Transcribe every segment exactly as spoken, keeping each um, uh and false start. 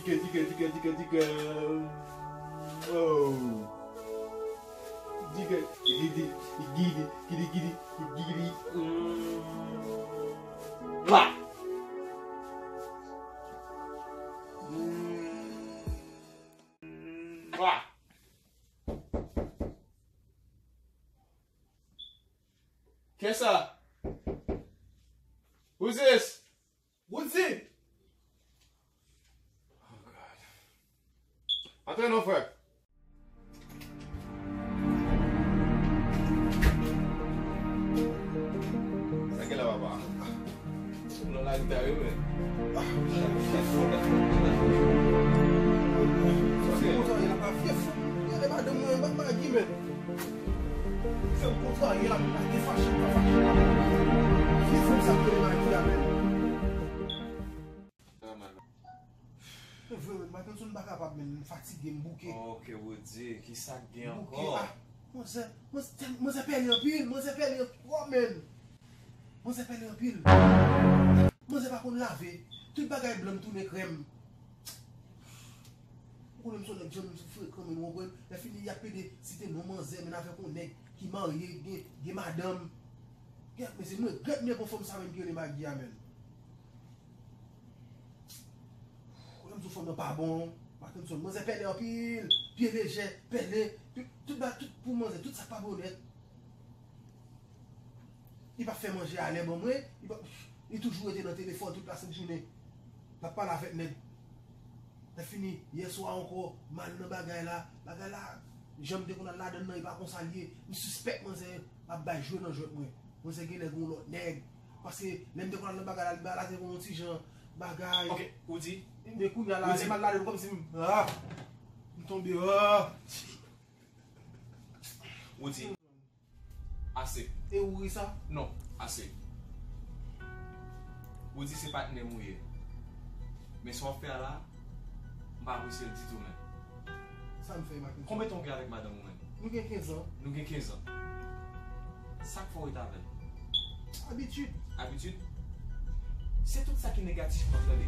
Tika, tika, tika, tika, tika. Oh. Tika, gidi, gidi, gidi, gidi, gidi. Mm. Mwa. Mm. Mwa. Kiyès sa? Who's this? Woodzy! Oh God. Antre non, frè. Sa gen la, papa? Nan lari ta yo, men. Ah, fè fò. Ok. Kontan, y ap fè fò. Gade madanm mwen, ba Magi, men. Fè m kontrarye la, m pa te fache, m pa fache la. Ki fanm sa k rele Magi a, men? Men vre, men, Mackenson, m pa kapab, men, m fatige, m bouke. Ok, Woody, ki sa k gen ankò? Bouke, ah, manzè, manzè, manzè pèlen anpil, manzè pèlen twòp, men. Manzè pèlen anpil. Manzè pa konn lave. Tout bagay blan tounen krèm. Ou konnen m se yon nèg janm frekan, men, ou konprann? Lè fini, y ap pede site non manzè, men, avèk yon nèg ki marye, gen, gen madanm. Gèt, men se mwen, gèt, men, bon fanm sa, men, ki rele Magi a, men. Konnen m sou fanm nan pa bon. Mackenson, manzè pèlen anpil, pye lejè, pèlen, tout, tout ba, tout pou manzè, tout sa k pa bon nèt. Li pa fè manje a lè ban mwen, li pa, li toujou rete nan telefòn tout lasent jounen. L ap pale avèk nèg. Lè fini, yè swa ankò, m al nan bagay la, bagay la, jan m te konn al ladan l nan, e pa konsa l ye. M sispèk manzè ap bay jwe nan jwèt mwen. Manzè genlè gen yon lòt nèg. Paske lè m te konn al nan bagay la, bagay la te gen yon ti jan bagay. Ok, Woody. Men kounye a la, Woody. Lè m al ladan l kòmsi m, ah, m tonbe, ah. Woody. Ase. E ou ri sa? Non, ase. Woody se patnè m ou ye. Men sa w ap fè a la, m pa apresye l ditou menm. Sa m fè, Mackenson? Konbyen tan w gen avèk madanm ou menm? Nou gen kenz an. Nou gen kenz an. Sa k fè w ret avè l? Abitid. Abitid? Se tout sa ki negatif m ap tande.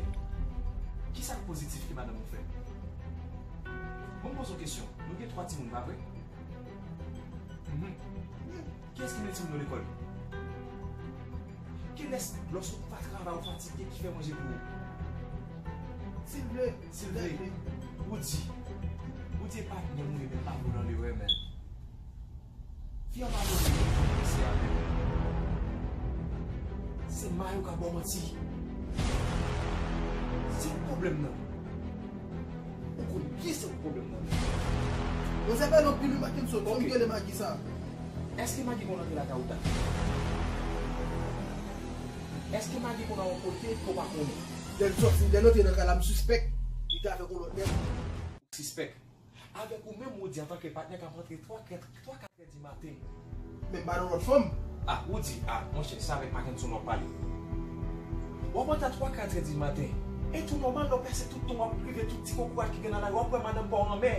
Ki sa k pozitif ke madanm ou fè? Bon, m poze w kesyon. Nou gen twa timoun, pa vre? Mhm. Kiyès ki mennen timoun yo lekòl? Kilès, lòske w pa travay, ou fatige, ki fè manje pou ou? Silvle. Silvle. Woody. Woody e patnè m ou ye, men pa pran nan lerè, men. Fi an pa pran nan lerè, se a, men. Se mayo k ap ba w manti. Se pwoblèm nan. Ou konn ki se pwoblèm nan. Manzè pèlen anpil wi, Mackenson, kòman m rele Magi sa? Èske Magi konn antre lakay ou ta? Èske Magi konn al yon kote ke w pa konnen? Lè l sòti, lè l antre nan kay la, m sispèk li te avèk yon lòt nèg. Sispèk. Avèk ou menm, Woody, antanke patnè k ap antre twa, kat, twa, kat di maten. Men m pa nan lòt fanm. Ah, Woody, ah, monchè, se avèk Mackenson w ap pale. W ap antre a twa, kat è di maten. E tou nòmal, lè w pèse tout tan w ap rive tout ti kokorat ki gen nan lari, w ap wè madanm pa w anmè.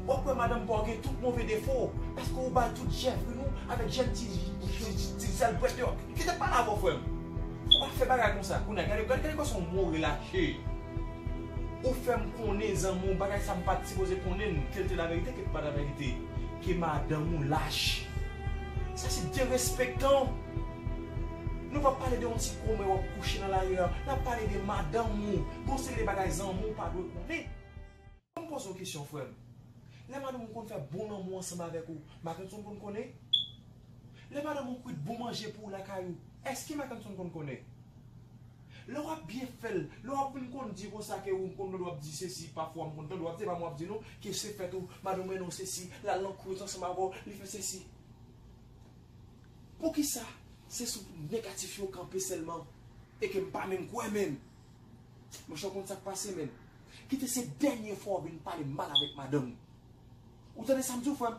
W ap wè madanm pa w gen tout move defo. Paske ou ba l tout jèfri nou avèk jèn ti, ti, ti, ti zèl pwèt yo. Kite m pale avè w, frè m. Fò w pa fè bagay konsa. Kounye a, gade, gade, gade kòman w relache. Ou fè m konnen, zanmi w, bagay sa m pa t sipoze konnen l, ke l te laverite, ke l pa t laverite, ke madanm ou lach. Sa se derespektan. Nou p ap pale de yon ti kòmè w ap kouche nan lari a, n ap pale de madanm ou, gon seri de bagay zanmi w pa dwe konnen. Ban m poze w kesyon, frè m. Lè madanm ou konn fè bon lanmou ansanm avèk ou, Mackenson konn konnen? Lè madanm ou kwit bon manje pou ou lakay ou, èske Mackenson konn konnen? Lè w ap byen fè l, lè w ap vin konn di konsa ke ou konn tande w ap di sesi, pafwa m konn tande w ap di, e pa mwen w ap di non, ke se fèt ou, madanm ou mennen w sesi, l al nan kwit ansanm avè w, li fè sesi. Poukisa se sou negatif yo kanpe sèlman e ke m pa menm kwè menm? Monchè, w konn sa k pase menm? Kite se dènye fwa w vin pale mal avèk madanm ou. Ou tande sa m di w, frè m?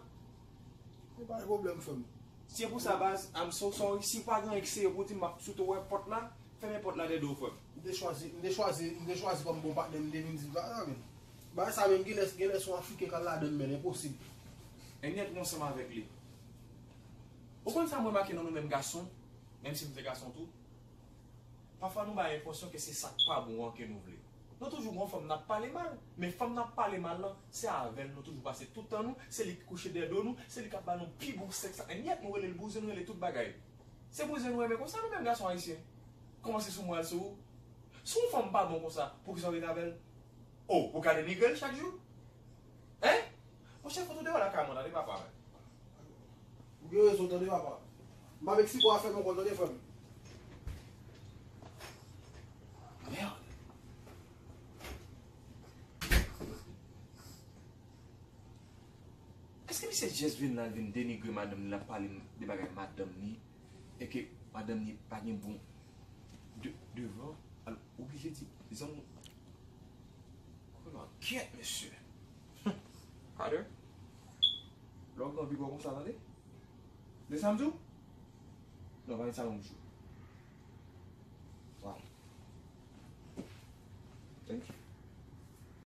Se pa yon pwoblèm, frè m. Si se pou sa, baz, I'm so sorry. Si w pa gen anyen ki serye pou w di m, m ap sot ouvè pòt la, fèmen pòt la dèyè w, frè m. M te chwazi, m te chwazi, m te chwazi kòm bon patnè, m te vin di l bagay sa, men. Bagay sa menm, genlè, genlè se yon Afriken k al ladan l, men, enposib. Enyèt mwen ansanm avèk li. Ou konn sa m remake nan nou menm gason, menm si m se gason tou? Pafwa nou bay enpresyon ke se sa k pa bon an ke nou vle. Nou toujou gon fanm n ap pale mal, men fanm n ap pale mal lan, se avè l nou toujou pase tout tan nou, se li ki kouche dèyè do nou, se li k ap ba nou pi bon sèks la, ènyèt nou rele l bouzen, nou rele tout bagay. Se bouzen nou renmen konsa nou menm gason ayisyen. Kòmanse sou mwen al sou ou. Si yon fanm pa bon konsa, poukisa w rete avè l? O, ou ka denigre l chak jou? Hein? Monchè, fout ou deyò lakay mwen, tande papa, men. Ou gen rezon, tande papa. M pa Meksiko a fè m ankò, tande frè m. Merde. Èske misye just vin la, vin denigre madanm li, l ap pale de bagay madanm li, e ke madanm li pa gen bon de, devan, al oblije di, zanmi, oh, kyèt, mesye. Carter, lè w gen anvi gwo konsa, tande? De sa m di w? Non, pa gen sa non, mesye. Wow. Thank you.